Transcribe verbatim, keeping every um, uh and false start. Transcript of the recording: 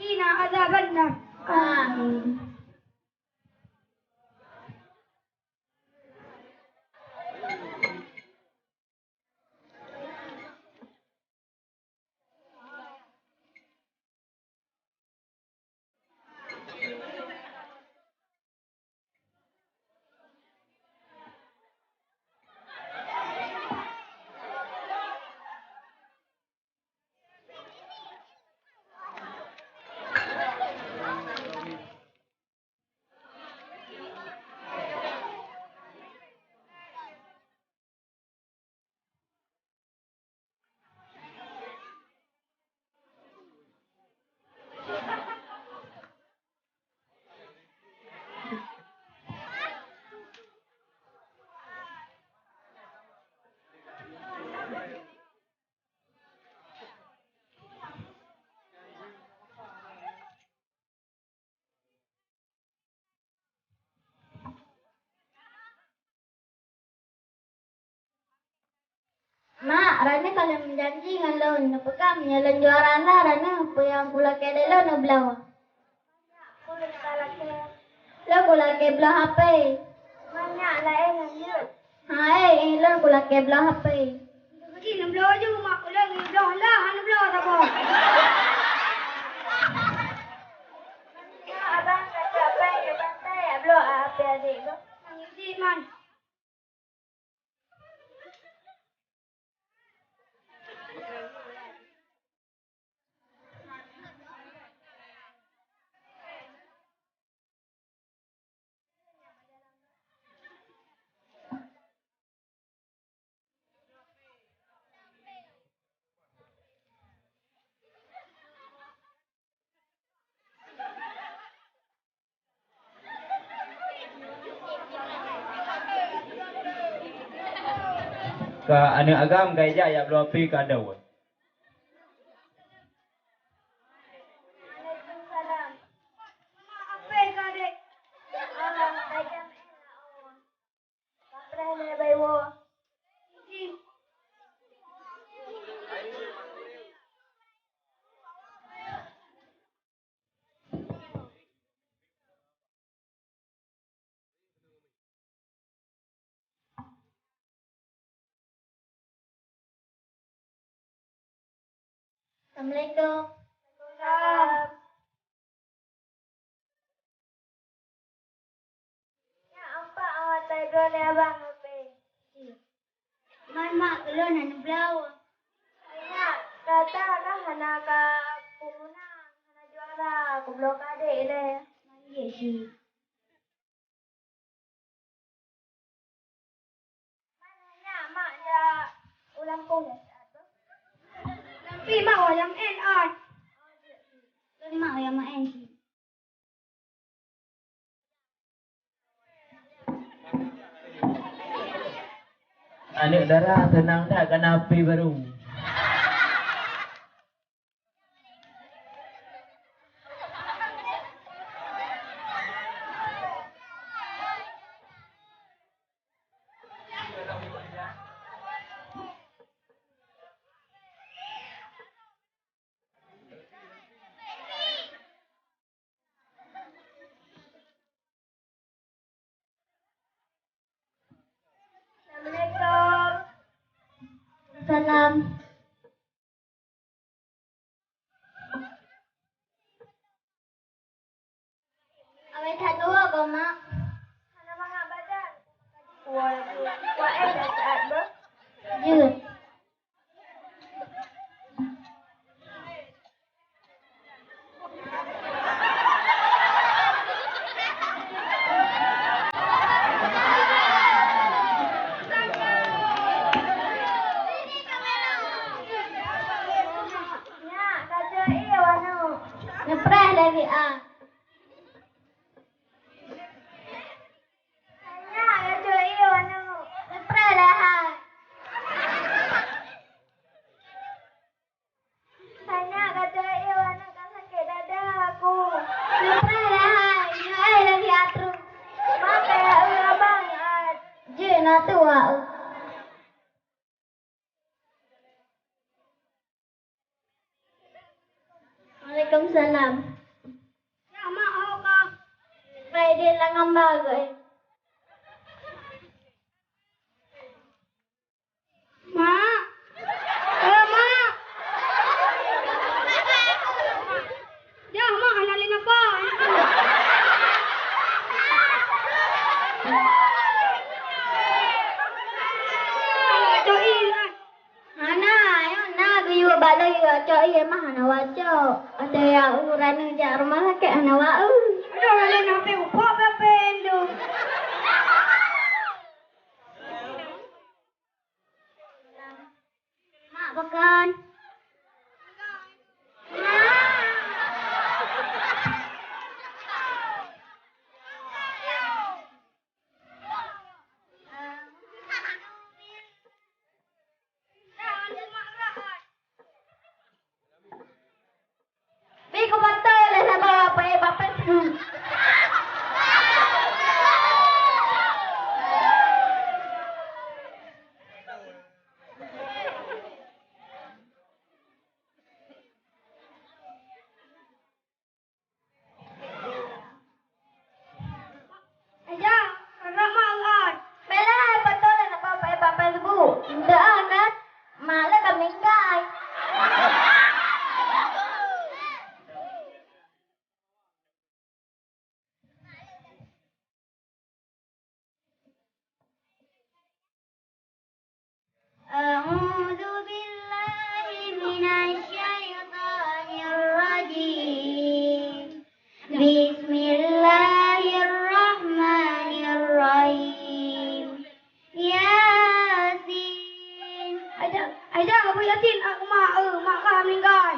Qina adzabannar. Amin. Mak, Rani ka lheueh meujanji ngon lôn, neupeugah meunyoe lôn juara na Rani, peue nyang kulakée lé lôn neubloe. Lôn kulakée bloe H P. Manyak laén ngon jeuet. Hai, eh, lôn kulakée bloe H P. Bagi neubloe ju mak ulôn, neubloe lah, hana bloe saboh. Abang kacak pai keu bantai, bloe H P adék bloe. Nang isi man. Ka aneuëk agam ka ijak jak bloe api ka ada wot. Waalaikumsalam. Mak, ape ka dek? Ah, tajam eh, nak awak. Kapreh lé bai woe. Assalamualaikum. Waalaikumsalam. Nyak, ampat awak tai bloe lé abang H P. Man mak keu lôn hana bloe. Nyak, gata kah hana ka peumeunan, hana juara, kubloe keu adek lé. Man jeuet cit. Mana nyak mak jak u lampôh ya, siat beuh? Lam pih mak wayang en ai. Lôn mak wayang maén cit. Aneuk dara seunang that kana api baru. Assalamualaikum. Salam. Awai that dua go, Mak. Hana mangat badan. Wah, wah, eh, dah saat beuh. Jeuet. Nyak, ka jeuet ie waneuk. Neupreh lé siat. Nyak, ka jeuet ie waneuk. Neupreh lé hai. Hai nyak, ka jeuet ie waneuk, ka sakét dada aku. Neupreh lé hai, nyoe eh lé siat trok. Mak, kaya eu abang, ah. Jeuet na tuha eu. Waalaikumsalam. Ya, mak, ho ka. Baik, dia lam gambar ke? Mak. Eh, mak. Ya, mak, hana lé napa. Cok ie, ah. Hana, ayo na geuyue bak lôn, cok ie mah hana wacok. Ateueh ya ureueng jak rumoh sakét hana wau. Aduh, lalu nape upok bapendo. Mak, pakon? Pi kufoto lé saboh bak Facebook. Aja, rot mak ngon. Bela hai foto dan apa pakai papan tebu. Ndak akan. Mak lé ka meninggai. أعوذ بالله من الشيطان الرجيم. بسم الله الرحمن الرحيم. Yasin. Aida, Aida, Abu Yasin, ah, mak, eh, mak ka meninggai.